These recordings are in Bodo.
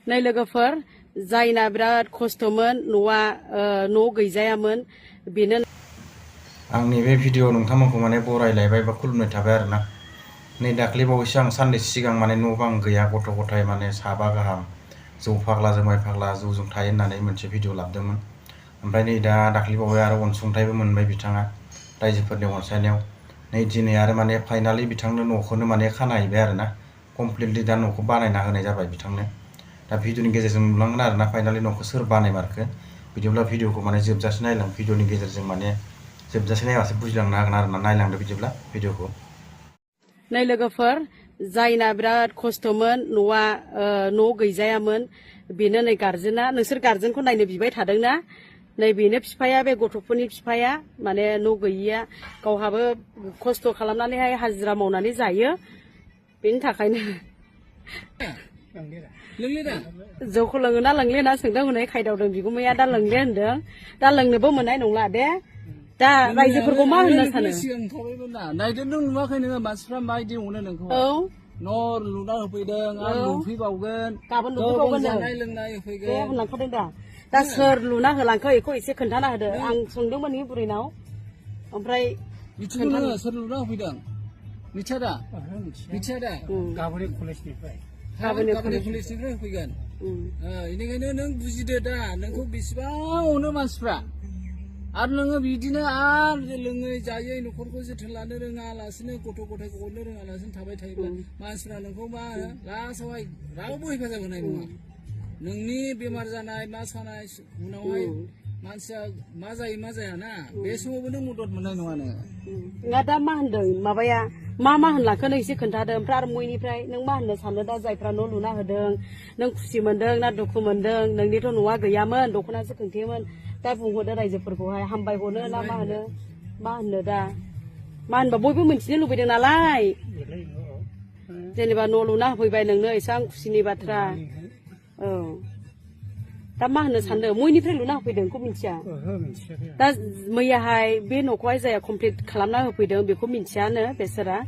नै लोगोफोर जायना बिराद खस्थ'मोन न'आ न' गैजायामोन बेनो आंनि बे भिडिअ नोंथांमोनखौ माने बरायलायबाय बा खुलुमनाय थाबाय आरोना नै दाख्लै बावैसो आं साननैसो सिगां माने न' बां गैया गथ' गथाय माने साबा गाहाम जौ फाग्ला जुमाय फाग्ला जौजों थायो होननानै मोनसे भिडिअ लाबोदोंमोन ओमफ्राय नै दा दाख्लै बावै आरो अनसुंथाइबो मोनबाय बिथाङा रायजोफोरनि अनसायनायाव नै दिनै आरो माने फाइनालि बिथांनो न'खौनो माने खाना हैबाय आरोना कमप्लिटलि दा न'खौ बानायना होनाय जाबाय बिथांनो दा भिडिअनि गेजेरजों नुलांगोन आरोना फाइनालि न'खौ सोर बानायमारखो बिदिब्ला भिडिअखौ माने जोबजासे नायलां भिडिअनि गेजेरजों माने जोबजासे नायबासो बुजिलांनो हागोन आरोना नायलांदो बिदिब्ला भिडिअखौ नै लोगोफोर जायना बिराद खस्थ'मोन न'आ न' गैजायामोन बेनो नै गारजेना नोंसोर गारजेनखौ नायनो बिबाय थादोंना नै बेनो बिफाया बे गथ'फोरनि बिफाया माने न' गैयिया गावहाबो खस्थ' खालामनानैहाय हाजिरा मावनानै जायो बेनि थाखायनो जौखौ लोङोना लोंलेना सोंदों हनै खायदावदों बिगुमाया दा लोंले होनदों दा लोंनोबो मोननाय नंला दे दा रायजोफोरखौ मा होननो सानो नायदो नों नुवाखै नोङो मानसिफ्रा माबायदि अनो नोंखौ औ न' लुना होफैदों आरो लुफैबावगोन गाबोन लुफैबावगोन जानाय लोंनाय होफैगोन दे होनलांखादों दा सोर लुना होलांखो बेखौ एसे खोन्थाना होदो आं सोंदोंमोन बे बुरैनाव ओमफ्राय मिथिगौ नोङो सोर लुना होफैदों मिथिया दा मिथिया दा गाबोन कलेजनिफ्राय होफैगोन बेनिखायनो नों बुजिदो दा नोंखौ बेसेबां अनो मानसिफ्रा आरो नोङो बिदिनो आरो लोङै जायै न'खरखौ जोथोन लानो रोङालासिनो गथ' गथायखौ अननो रोङालासिनो थाबाय थायोब्ला मानसिफ्रा नोंखौ मा होनो लास्टआवहाय रावबो हेफाजाब होनाय नङा नोंनि बेमार जानाय मा सानाय उनावहाय मानसिया मा जायो मा जायाना बे समावबो नों मदद मोननाय नङा नोङो दा मा होनदों माबाया मा होनलांखो नों एसे खोन्थादों ओमफ्राय आरो मयनिफ्राय नों मा होननो सानो दा जायफ्रा न' लुना होदों नों खुसि मोनदों ना दुखु मोनदों नोंनिथ' न'आ गैयामोन दख'नासो खोंथेयोमोन दा बुंहरदो रायजोफोरखौहाय हामबाय हरनो ना मा होनो दा मा होनबा बयबो मिन्थिनो लुबैदों नालाय जेनेबा न' लुना होफैबाय नोंनो एसेबां खुसिनि बाथ्रा औ दा मा होननो सानदों मयनिफ्राय लुना होफैदों बेखौ मिन्थिया दा मैयाहाय बे न'खौहाय जाया कमप्लिट खालामना होफैदों बेखौ मिन्थियानो बेसोरा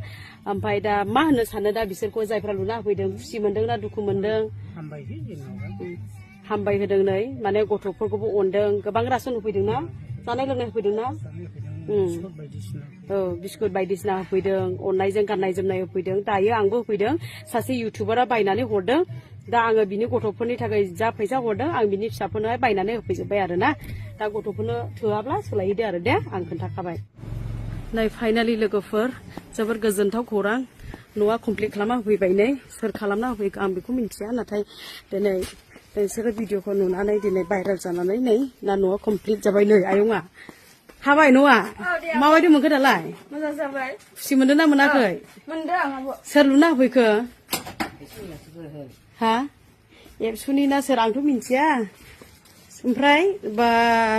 ओमफ्राय दा मा होननो सानो दा बिसोरखौ जायफ्रा लुना होफैदों खुसि मोनदों ना दुखु मोनदों हामबाय होदों नै माने गथ'फोरखौबो अनदों गोबां रासन होफैदों ना जानाय लोंनाय होफैदों ना औ बिस्कुट बायदिसिना होफैदों अननायजों गाननाय जोमनाय होफैदों दायो आंबो होफैदों सासे इउटुबारा बायनानै हरदों दा आङो बिनि गथ'फोरनि थाखाय जा फैसा हरदों आं बिनि फिसाफोरनोहाय बायनानै होफैजोब्बाय आरोना दा गथ'फोरनो थोआब्ला सोलायहैदो आरो दे आं खोन्थाखाबाय नै फाइनालि लोगोफोर जोबोर गोजोनथाव खौरां न'आ कमप्लिट खालामना होफैबाय नै सोर खालामना होफैखो आं बेखौ मिन्थिया नाथाय दिनै नोंसोरो भिडिअखौ नुनानै दिनै भाइरेल जानानै नै ना न'आ कमप्लिट जाबाय नै आयंआ हाबाय न'आ माबायदि मोनखो दालाय मोजां जाबाय खुसि मोनदों ना मोनाखै मोनदों आंबो सोर लुना होफैखो हा एबसुनि ना सोर आंथ' मिन्थिया ओमफ्राय बा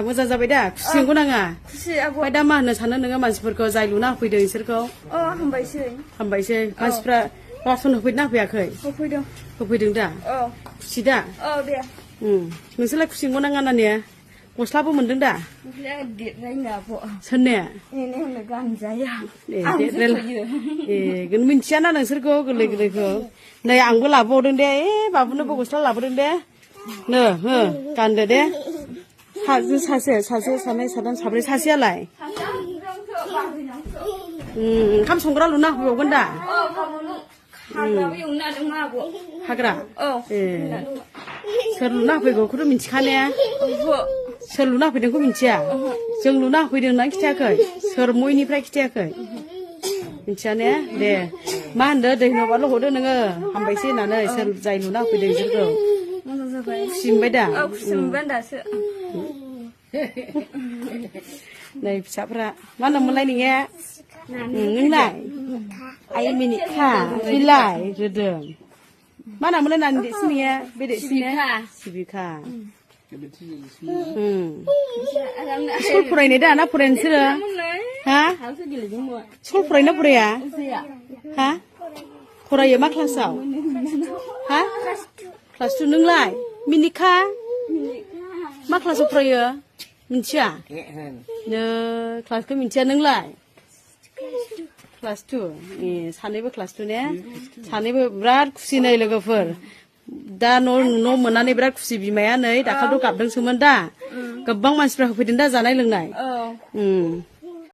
मोजां जाबाय दा खुसि नंगौ नाङा खुसि आब' ओमफ्राय दा मा होननो सानो नोङो मानसिफोरखौ जाय लुना होफैदों बिसोरखौ हामबायसै मानसिफ्रा रासन होफैदोंना होफैयाखै होफैदों दा खुसि दा दे नोंसोरलाय खुसि नंगौ नाङा नानिया गस्लाबो मोनदों दा सोरने मिन्थियाना नोंसोरखौ गोरलै गोरलैखौ नै आंबो लाबोबावदों दे बाबुनोबो गस्ला लाबोदों दे नो हो गानदो दे सासे सानै साथाम साब्रै सासेयालाय ओंखाम संग्रा लुना होफैबावगोन दा हाग्रा सोर लुना होफैगौखौथ' मिन्थिखानाया सोर लुना होफैदोंखौ मिन्थिया जों लुना होफैदों होननानै खिथायाखै सोर मयनिफ्राय खिथायाखै मिन्थिया ने दे मा होनदो दै नबाल' हरदो नोङो हामबायसै होननानै सोर जाय लुना होफैदों बिसोरखौ खुसि मोनबाय दा दासो नै फिसाफ्रा मा होनोमोनलाय नोंनिया नोंलाय आइ मिनिखा बिलाय रोदों मा होनोमोनलाय नानि देरसिननिया बे देरसिननिया सिबिखा स्कुल फरायनाय दा ना फराया नोंसोरो हा स्कुल फरायना फराया हा फरायो मा क्लासाव हा क्लास 2 नोंलाय मिनिखा मा क्लासाव फरायो मिन्थिया क्लासखौ मिन्थिया नोंलाय क्लास 2 सानैबो क्लास 2 ने सानैबो बिराद खुसि नै लोगोफोर दा न' मोननानै बिराद खुसि बिमाया नै दाखालिथ' गाबदोंसोमोन दा गोबां मानसिफ्रा होफैदों दा जानाय लोंनाय औ